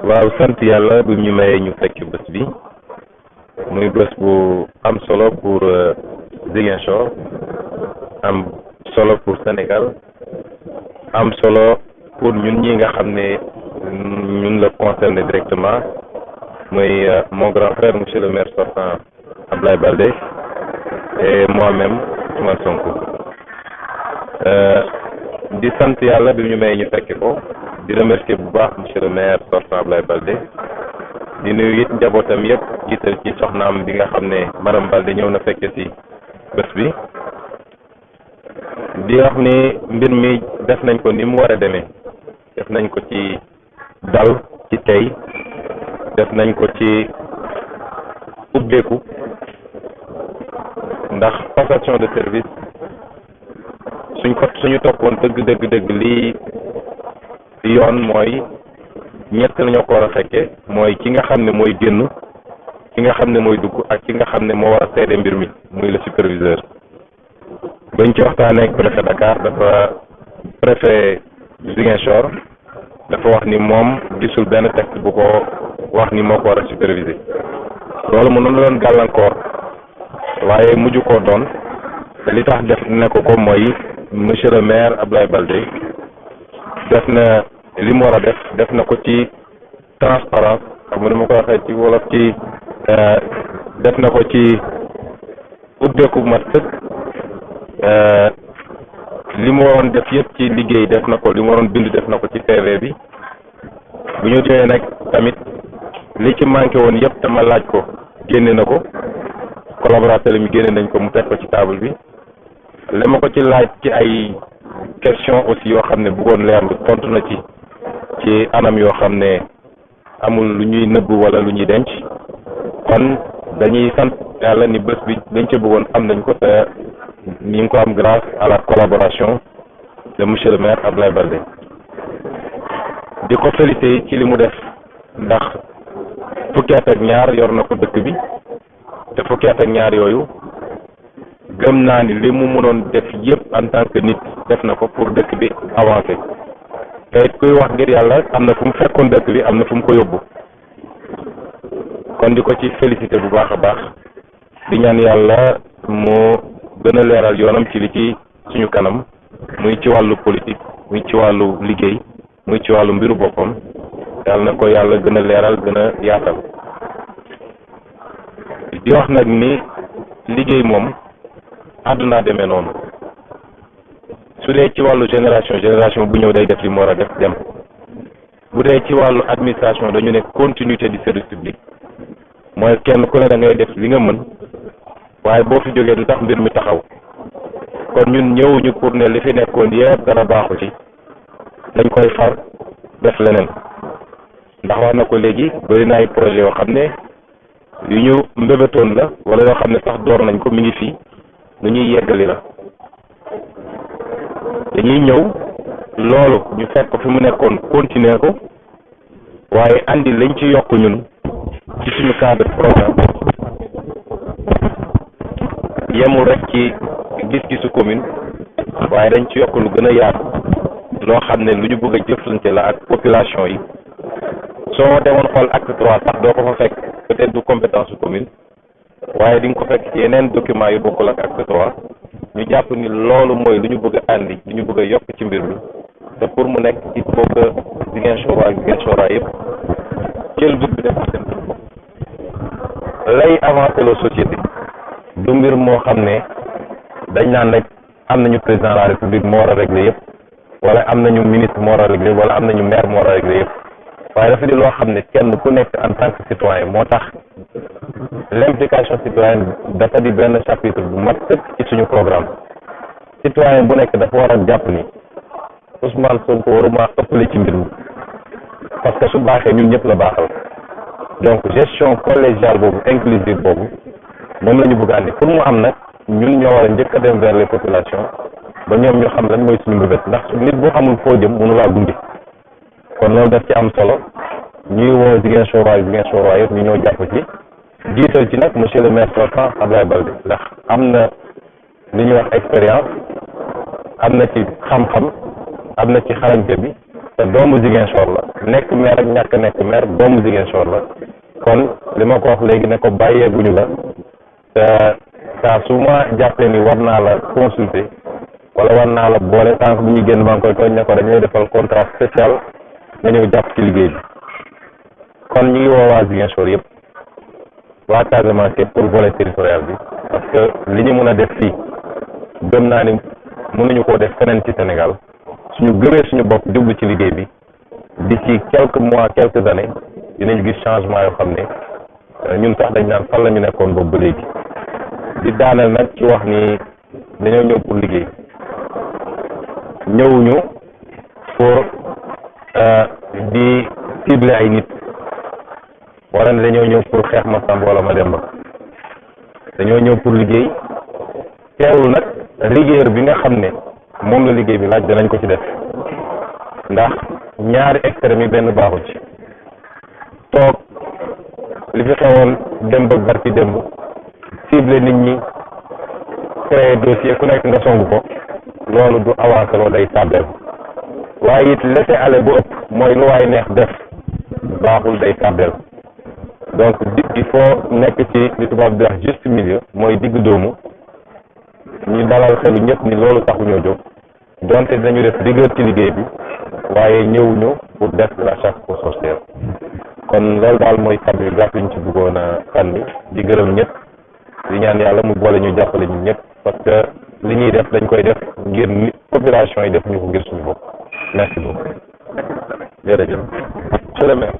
waaw sant yàlla bi ñu mayee ñu fekk bés bi muy bés bu am solo pour Ziguinchor am solo pour Sénégal am solo pour ñun ñi nga xam ne ñun la concerné directement muy mon grand frère monsieur le maire sortant Abdoulaye Baldé et moi-même Ousmane Sonko di sant yàlla bi ñu mayee ñu fekk ko di remercier bu baax monsieur le maire sortant Abdoulaye Baldé di nuyu it njabootam yëpp jiital ci soxnaam bi nga xam ne madame Baldé ñëw na fekke ci bés bi di wax ni mbir mi def nañ ko ni mu war a demee def nañ ko ci dal ci tey def nañ ko ci ubbeeku ndax passation de service suñu toppoon dëgg lii yoon mooy ñett la ñoo ko war a fekke mooy ki nga xam ne mooy génn ki nga xam ne mooy dugg ak ki nga xam ne moo war a seede mbir mi muy le superviseur bañ ci waxtaanee ak préfet Dakar dafa préfet Ziguinchor dafa wax ni moom gisul benn texte bu ko wax ni moo ko war a superviser loolu mënoon na doon gàllankoor waaye mujj koo doon te li tax def ne ko mooy monsieur le maire Abdoulaye Baldé def na li mu war a def na ko ci transparence xam nga ni ma ko waxee ci wolof ci def na ko ci ubbeeku mat sëkk li mu waroon def yëpp ci liggéey def na ko li mu waroon bind def na ko ci PV bi bu ñu jógee nag tamit li ci manqué woon yëpp dama laaj ko génne na ko collaborateur mi génne nañ ko mu teg ko ci table bi li ma ko ci laaj ci ay question aussi yoo xam ne bëggoon leerlu tontu na ci anam yoo xam ne amul lu ñuy nëbb wala lu ñuy denc kon dañuy sant yàlla ni bés bi dañ ca bëggoon am nañ ko te ñu ngi ko am grâce à la collaboration de monsieur le maire Abdoulaye Baldé di ko félicité ci li mu def ndax fukki at ak ñaar yor na ko dëkk bi te fukki at ak ñaar yooyu gëm naa ni li mu mënoon def yëpp en tant que nit def na ko pour dëkk bi avancer te kuy wax ngir yàlla am na fu mu fekkoon dëkk bi am na fu mu ko yóbbu kon di ko ci félicité bu baax a baax di ñaan yàlla mu gën a leeral yoonam ci li ci suñu kanam muy ci wàllu politique muy ci wàllu liggéey muy ci wàllu mbiru boppam yàlla na ko yàlla gën a leeral gën a yaatal di wax nag ni liggéey moom àdduna demee noonu su dee ci wàllu génération bu ñëw day def li mu war a def dem bu dee ci wàllu administration dañu ne continuité du service public mooy kenn ku ne da ngay def li nga mën waaye boo fi jógee du tax mbir mi taxaw kon ñun ñëwuñu pour ne li fi nekkoon yëpp dara baaxu ci dañ koy far def leneen ndax wax na ko léegi bari na ay projet yoo xam ne yu ñu mbébétoon la wala yoo xam ne sax door nañ ko mi ngi fii lu ñuy yeggali la dañuy ñëw loolu ñu fekk ko fi mu nekkoon continuer ko waaye andi lañ ci yokk ñun ci suñu cadre programme yemul rek ci gis-gisu commune waaye dañ ci yokk lu gën a yaatu loo xam ne lu ñu bëgg a jëflante la ak population yi soo demoon xool acte 3 sax doo ko fa fekk peut-être du compétence su commune waaye di nga ko fekk ci yeneen documents yu bokkul ak acte 3 ñu jàpp ni loolu mooy lu ñu bëgg a andi lu ñu bëgg a yokk ci mbir mi te pour mu nekk il faut que Ziguinchor ak Ziguinchor yëpp jël dugg def seen lay avancer la société du mbir moo xam ne dañ naan rek am nañu président de la république moo war a régler yëpp wala am nañu ministre moo war a régler wala am nañu maire moo war a régler yëpp waaye dafa di loo xam ne kenn ku nekk en tant que citoyen moo tax l'implication citoyenne dafa di benn chapitre bu mat sëkk ci suñu programme citoyen bu nekk dafa war a jàpp ni Ousmane Sonko waruma ëppale ci mbir mi parce que su baaxee ñun ñëpp la baaxal donc gestion collégiale boobu inclusive boobu moom la ñu bëgg a andi pour mu am nag ñun ñoo war a njëkk a dem vers les populations ba ñoom ñu xam lan mooy suñu mbébét ndax nit bu xamul foo jëm mënu laa gunge kon loolu daf ci am solo ñuy woo Ziguinchor yëpp ñu ñëw jàpp ci jiital ci nag monsieur le maire sortant Abdoulaye Baldé ndax am na li ñuy wax expérience am na ci xam-xam am na ci xarañte bi te doomu Ziguinchor la nekk maire ak ñàkk nekk maire doomu Ziguinchor la kon li ma ko wax léegi ne ko bàyyeeguñu la te saa su ma jàppee ni war naa la consulter wala war naa la boole tànk bu ñuy génn maa ngi koy tooñ ne ko dañuy defal contrat spécial nga ñëw jàpp ci liggéey bi kon ñu ngi woo waa Ziguinchor yëpp waa Casamance yëpp pour volet territorial bi parce que li ñu mën a def fii gëm naa ni mënuñu koo def feneen ci Sénégal suñu gëmee suñu bopp jublu ci liggéey bi d'ici quelques mois quelques années dinañu gis changement yoo xam ne ñun sax dañ naan fan la ñu nekkoon boobu ba léegi di daaneel nag ci wax ni dañoo ñëw pour liggéey ñëwuñu pour di cibler ay nit wala ne dañoo ñëw pour xeex ma Samba wala ma Demba dañoo ñëw pour liggéey teewul nag rigueur bi nga xam ne moom la liggéey bi laaj danañ ko ci def ndax ñaari extrêmes yi benn baaxul ci toog li fi xewoon démb ak barki démb ciblé nit ñi créer dossier ku nekk nga song ko loolu du avancé loo day tàbbeel waaye it laisser aller bu ëpp mooy lu waay neex def baaxul day tàbbeel donc il faut nekk ci li tubaab di wax juste milieu mooy digg doomu ñu dalal xelu ñëpp ni loolu taxuñoo jóg donte dañu def rigueur ci liggéey bi waaye ñëwuñu pour def la chasse aux sorcières kon loolu daal mooy kàddu yu gàtt ñu ci bëggoon a sànni di gërëm ñëpp di ñaan yàlla mu boole ñu jàppale ñu ñëpp parce que li ñuy def dañ koy def ngir nit population yi def ñu ko ngir suñu bopp merci beaucoup jërëjëf monsieur le maire